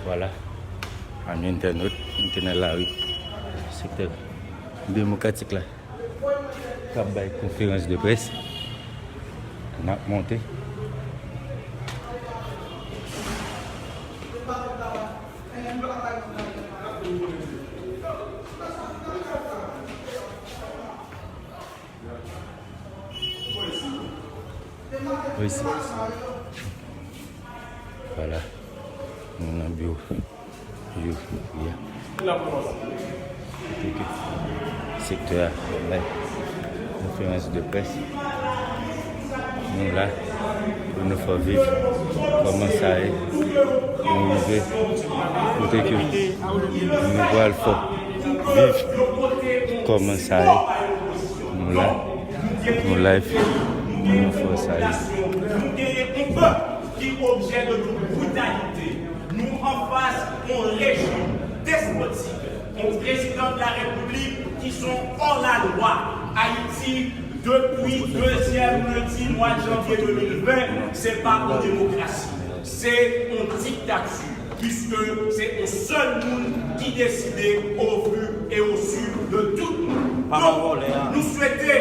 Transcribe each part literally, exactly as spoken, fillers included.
Vwala, ami entènot, nou te nan lari sektè demokratik la k ap bay konferans de près. N ap monte. Wi, si. Vwala. Nou nan biwo. Yo, ya. Kote ke sektè a bay konferans de près. Nou la pou nou fè viv kòman sa ye. Nou rive kote ke nou pral fè viv kòman sa ye. Nou la, nou live, nou fè sa ye. Nou genyen yon pèp ki objè de tout britalite. Nou anfas yon rejim despotik, yon prezidan de la repiblik ki son hors la loi. Ayiti, depi dezyèm lendi mwa janvye de mil ven, se pa yon demokrasi, se yon diktati, puiske se yon sèl moun ki deside au vu et au su de tout moun. Donk, nou swete,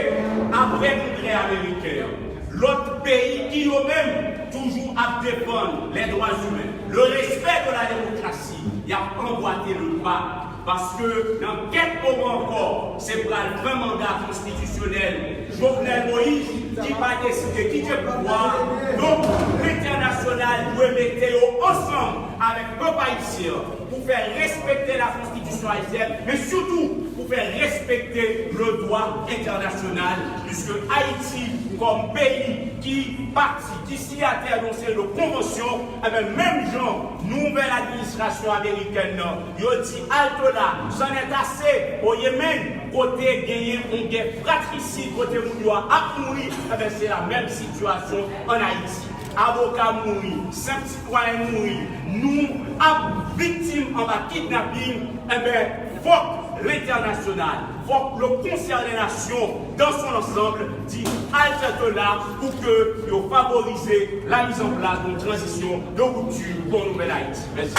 apre kongrè ameriken an, lòt peyi ki yo menm toujou ap defann les droits humains, le respect de la démocratie, y ap anbwate le pa. Paske nan kèk moman ankò, se pral pran manda konstitisyonèl Jovenel Moïse ki va deside kite pouvwa a. Donk, lentènasyonal dwe mete yo ansanm avèk pèp ayisyen an pou fè respekte la konstitisyon ayisyèn, men sitou pou fè respekte le droit international, puisque Ayiti, kòm peyi ki pati, ki siyatè de yon seri de konvansyon, enben, menm jan nouvèl administrasyon amerikèn nan, yo di halte là, c'en est assez, o Yemen, kote genyen yon gè fratrisid, kote moun yo ap mouri, enben, se la menm sitiyasyon ann Ayiti. Avoka mouri, senp sitwayen mouri, nou ap viktim anba kidnaping, enben, fòk lentènasyonal, fòk le concert des nations dans son ensemble di halte là pou ke yo favorize la mise en place d'une transition de rupture pour nouvèl Ayiti. Mèsi.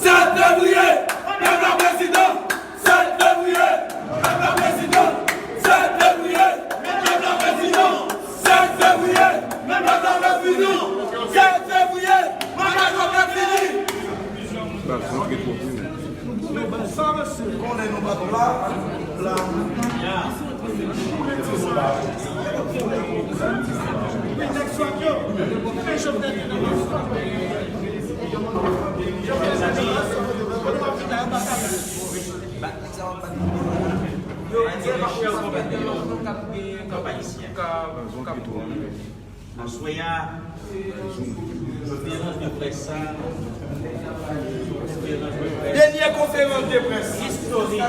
Sèt fevriye, menm lè sa fè fizyon. Sèt fevriye, mandat yo fè fini. Konnen nou pa t la, la. Yo, chè konpatriyòt, nou k ap gen kanpay isit, k ap, k ap aswè a, konferans de près sa, konferans de près, dènye konferans de près istorik.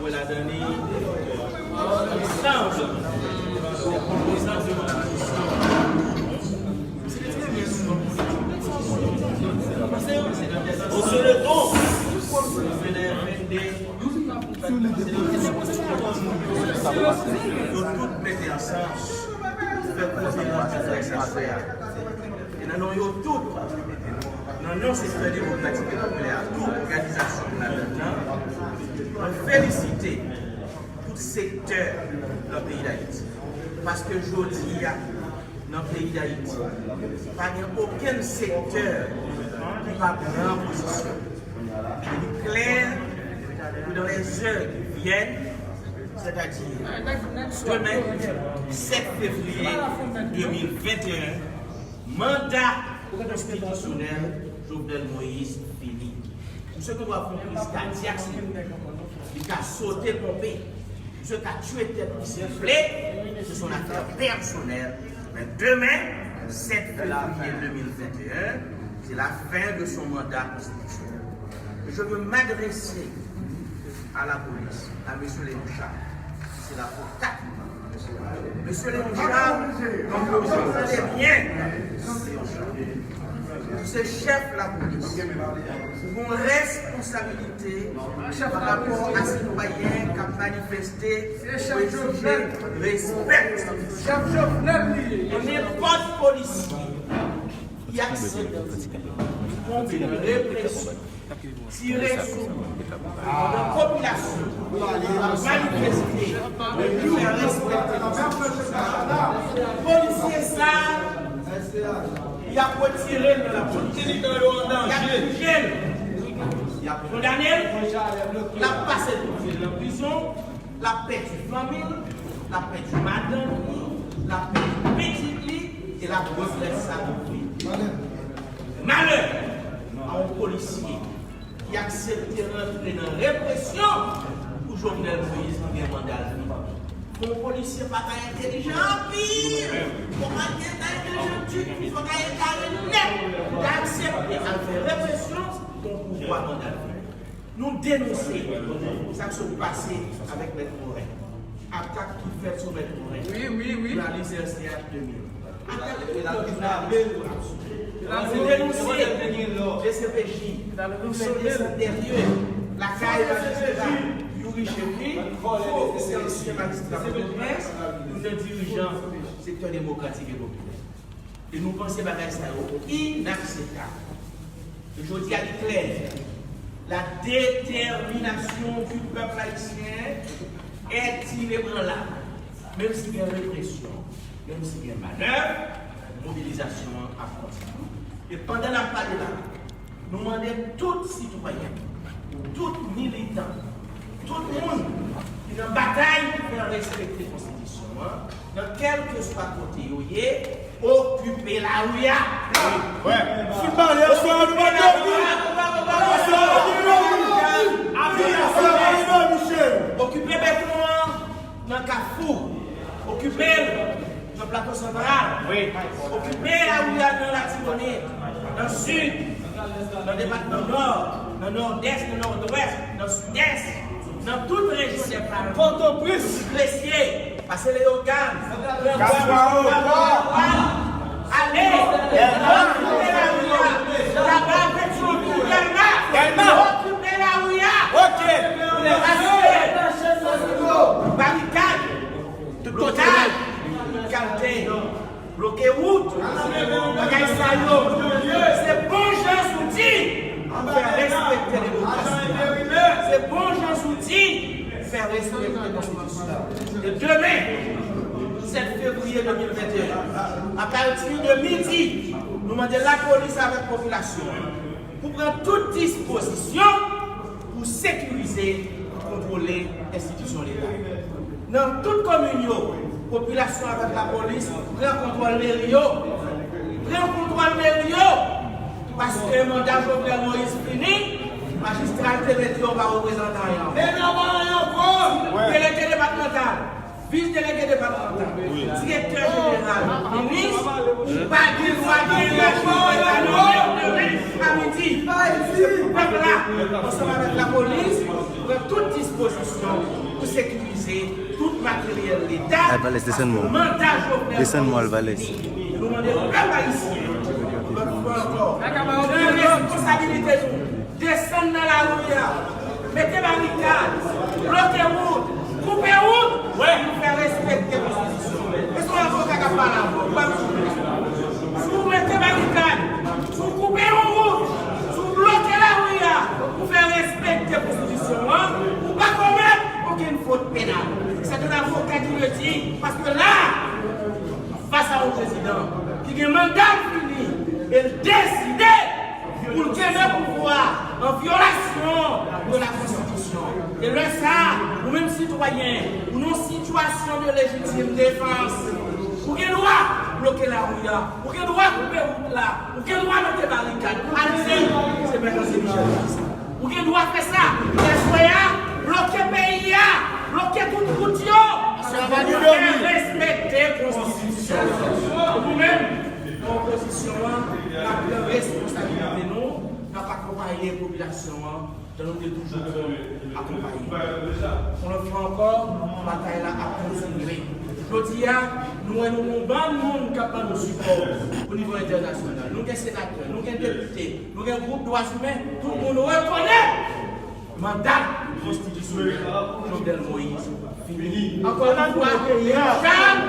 Wè ladan li, sanz de konpozan de opozisyon. Haussez le ton. Yo tout mete ansanm pou fè konferans de près aswè a. E nan non yo tout, nan non sektè demokratik e popilè a, tout òganizasyon ki ladan l nan, mwen felisite tout sektè nan peyi Dayiti. Paske jodi a, nan peyi Dayiti, pa gen okenn sektè ki pa pran pozisyon. E li klè ke dans les heures qui viennent, c'est-à-dire demain, sept février deux mille vingt et un, manda konstitisyonèl Jovenel Moïse fini. Misye gen dwa fè yon kriz kadyak si li vle. Li ka sote ponpe. Misye ka tiye tèt li si l vle. Se son afè pèsonèl. Men demen, sèt fevriye de mil venteyen, se la fen de son manda konstitisyonèl. Je veux m'adresser à la police, à Monsieur Léon Charles. C'est l'avocat. Monsieur Léon Charles, comme vous l'entendez bien, c'est chef la police. Gon responsabilite pa rapò a sitwayen k ap manifeste pou egzije respè. E nenpòt polisye ki aksepte konbit represyon, tire sou moun pandan popilasyon ap manifeste pou fè respekte konstitisyon. Polisye sa y ap retire l nan lapolis. Y ap jije l. Y ap kondane l. L ap pase tout vi l nan prizon. L ap pèdi fanmi l. L ap pèdi madanm li. L ap pèdi pitit li. E l ap regrèt sa tout vi l. Malè a yon polisye ki aksepte rantre nan represyon pou Jovenel Moïse ki gen manda l fini. Fò yon polisye pa ta entelijan anpil. Fò pa gen ta entelijan ditou. Fò ta egare nèt. Pou ta aksepte al fè represyon pou yon pouvwa manda l fini. Nou denonse sa k sot pase avèk Mèt Morin. Atak ki fèt sou Mèt Morin. Wi, wi, wi. Jounalis R C A de mil. Atak ki fèt sou jounalis. Nou denonse D C P J. Nou fè desann dèyè lakay majistra Youri Chevry, ki se ansyen majistra Pòtoprens, youn nan dirijan sektè demokratik e popilè. E nou panse bagay sa yo inakseptab. E jodi a li klè, la détermination du peuple haïtien est inébranlable. Menm si gen represyon, menm si gen manèv, mobilizasyon an ap kontinye. E pandan n ap pale la, nou mande tout sitwayen, tout militan, tout moun ki nan batay pou fè respekte konstitisyon an, nan kèlkeswa kote yo ye, okipe lari a. Fin pale, aswè a nou pa dòmi. Aswè a nou pa dòmi. Aswè a nou pa dòmi, cheri. Okipe beton an nan Kafou. Okipe l nan Plato Santral. Okipe lari a nan Latibonit, nan Sid, nan depatman Nò, nan Nòdès, nan Nòdwès, nan Sidès, nan tout rejyon dè Pòtoprens, Gresye, pase Leyogàn, Gran Gòv, ale, okipe lari a, Laba, Petyonvil, Dèlma, okipe lari a, paske barikad, blokad, kalten, bloke wout, bagay sa yo, se bon jan zouti pou fè respekte demokrasi a. Se bon jan zouti pou fè respekte konstitisyon an. E demen, sèt fevriye de mil venteyen, apati de midi, nou mande lapolis avèk popilasyon an pou pran tout dispozisyon pou sekirize, pou kontwole enstitisyon Leta. Nan tout komin yo, popilasyon avèk lapolis pran kontwòl meri yo. Pran kontwòl meri yo, paske manda Jovenel Moïse fini, majistra l te mete yo pa reprezantan anyen ankò. Delege depatmantal, vis delege depatmantal, direktè jeneral, minis, pa gen dwa gen lajounen a midi. Se pou pèp la, ansanm avèk lapolis, pran tout dispozisyon pou sekirize tout materyèl Leta, paske manda Jovenel Moïse fini. Nou mande pèp ayisyen, lòt fwa ankò, pran responsabilite nou. Desann nan lari a, mete barikad, bloke wout, koupe wout, pou fè respekte konstitisyon. E se yon avoka k ap pale avè w, ou pa m souple. Si w mete barikad, si w koupe yon wout, si w bloke lari a pou fè respekte konstitisyon an, ou pa komèt okenn fot penal. C'est un avocat qui le dit, paske la, fas a yon prezidan ki gen manda l fini e l deside pou l kenbe pouvwa an vyolasyon de la konstitisyon. E lè sa a, ou menm sitwayen, ou nan sitiyasyon de lejitim defans, ou gen dwa bloke lari a, ou gen dwa koupe wout la, ou gen dwa mete barikad. Al di se Mèt André Michel ki di sa. Ou gen dwa fè sa. Lè swè a, bloke peyi a, bloke tout wout yo. Pou fè respekte konstitisyon. Nou menm, nan opozisyon an, n ap pran responsabilite nou, n ap akonpaye Popilasyon an, jan nou te toujou akonpaye. Yon lòt fwa ankò, batay la ap kontinye. Jodi a, nou wè nou gen yon bann moun k ap ban nou sipò o nivo entènasyonal. Nou gen senatè, nou gen depite, nou gen gwoup dwa imen, tout moun rekonèt manda konstitisyonèl Jovenel Moïse. Ankò yon fwa, Jacques,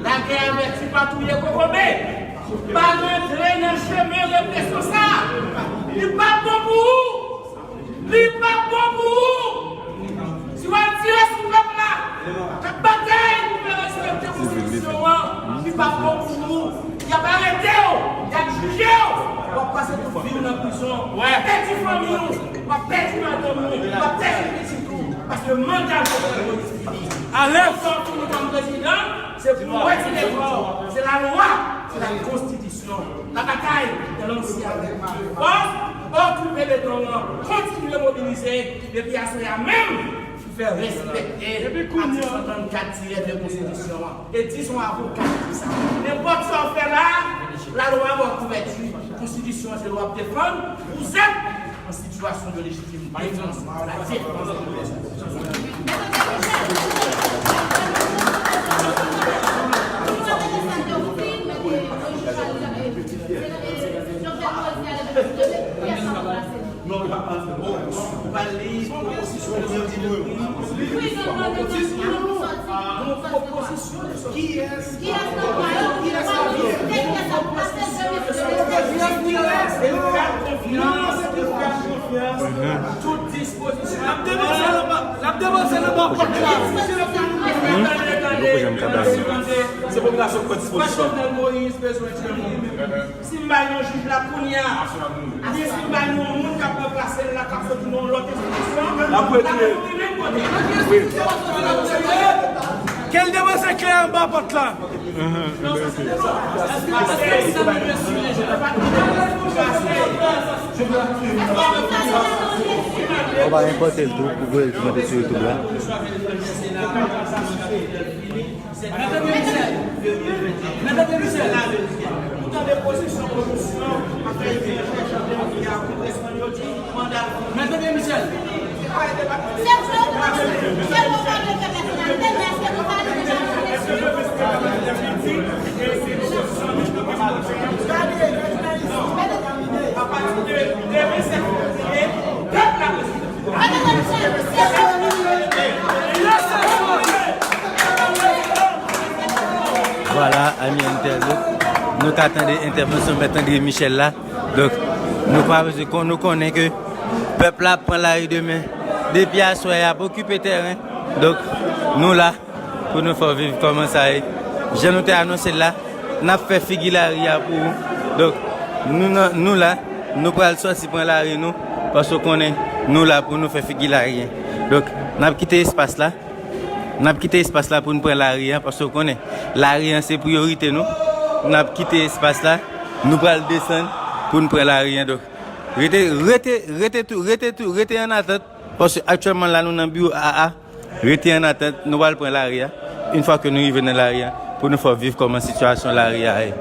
lagè avèti pa touye kokobe. Pa rantre nan chemen represyon sa. Li pa bon pou ou. Li pa bon pou ou. Si w al tire sou pèp la, k ap batay pou fè respekte konstitisyon an, li pa bon pou ou. Y ap arete w, y ap jije w. W ap pase tout vi w nan prizon. W ap pèdi fanmi w, w ap pèdi madanm ou, w ap pèdi pitit ou. Paske manda Jovenel Moïse fini. Alèz! Sa w fini kòm prezidan, se pou w retire kò w. Se lalwa, se la konstitisyon. Labatay te lanse avèk fòs, okipe beton an, kontinye mobilize, depi aswè a menm, pou fè respekte atik santannkat tirè de konstitisyon an. E di se yon avoka ki di sa. Nenpòt sa w fè la, lalwa ba w kouvèti. Konstitisyon an se lwa w ap defann. Vous êtes en situation de légitime défense. La défense de la Constitution. Non, li pa antre. Ou pa li pwopozisyon de sòti de prison. Pwopozisyon de sòti. Kiyès? Kiyès nan lwa yo ki fè sa? Kiyès ki fè sa? Pase de mil sèz. Kiyès? Kiyès? Kiyès? Kiyès? Kiyès? Tout dispozisyon. L ap devanse l anba, l ap devanse l anba pòt la. Tande, tande, tande, tande. Se popilasyon k pran dispozisyon. Jovenel Moïse bezwen timoun. Si m bay yon jij la kounye a, si m bay yon moun k ap ranplase l la, k ap soti nan yon lòt enstitisyon, l ap retire. L ap retire menm kote. Wi. Ke l depoze kle anba pòt la. Ou pa enpòte l tou pou voye l monte sou YouTube la. Mèt André Michel. Mèt André Michel. Ou tande pozisyon opozisyon an, ap fè chèche chante moun ki a kongrèsman yo di manda. Mèt André Michel. Se vre ou pa vle, se vre ou pa vle fè pèsonalite, men èske nou pa vle deja fè eleksyon? Gade, jounalis. Apati de demen sèt fevriye, pèp la bezwen. Vwala, ami entènot, nou ka tande entèvansyon Mèt André Michel la. Donk, nou pa bezwen kon-, nou konnen ke pèp la ap pran lari demen. Depi aswè, y ap okipe tèren. Donk, nou la. Pou nou fè w viv kòman sa ye. Jan nou te anonse l la, n ap fè figi lari a pou ou. Donk, nou nan, nou la, nou pral sòti pran lari nou, paske w konnen nou la pou nou fè figi lari a. Donk, n ap kite espas la, n ap kite espas la pou n pran lari a, paske w konnen lari a se priyorite nou. N ap kite espas la, nou pral desann pou n pran lari a. Donk, rete, rete, rete tou, rete tou, rete an atant, paske aktyèlman la nou nan biwo A A. Rete an atant, nou pral pran lari a. Yon fwa ke nou rive nan lari a, pou nou fè w viv kòman sitiyasyon lari a ye.